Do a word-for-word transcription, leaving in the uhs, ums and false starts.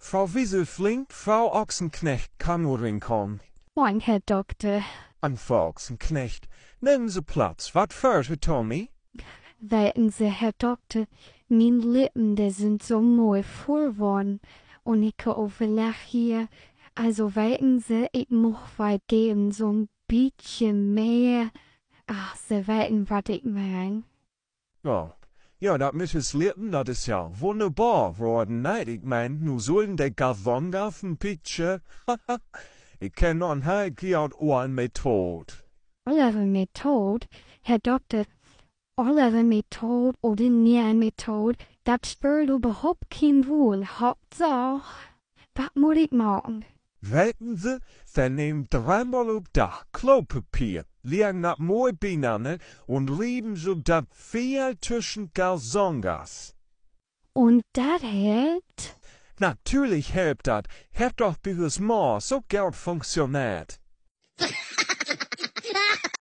Fro Wieselflink, Fro Ochsenknecht kann nu rinkamen. Moin, Herr Dokter. An Fro Ochsenknecht. Nehmen Se Platz. Wat föhrt Se, Tommy? Weten Se, Herr Dokter, mien Lippen, de sünd so moi vull worrn. Un ik överlegg hier, also weten Se, ik much woll geern so'n bietje mehr, ach, Se weten, wat ik meen. Ja. Ja, dat mit de Lippen, dat is ja wunnerbor worrn, ne? Ik meen, nu sullen de Gazongas en bietje, ik kenn noch en heel goot ole Method. Ole Method, Herr Dokter, ole Method oder ne'e Method, dat spöölt överhaupt keen Rull. Hauptsaak, wat mutt ik maken? Weten Se, Se nehmen dreemal op Dag Klopapier, leggen dat moi binanner un rieven Se dat veel tüschen Gazongas. Un dat helpt? Natürlich helpt dat. Hett doch bi us Ma so goot funktioneert.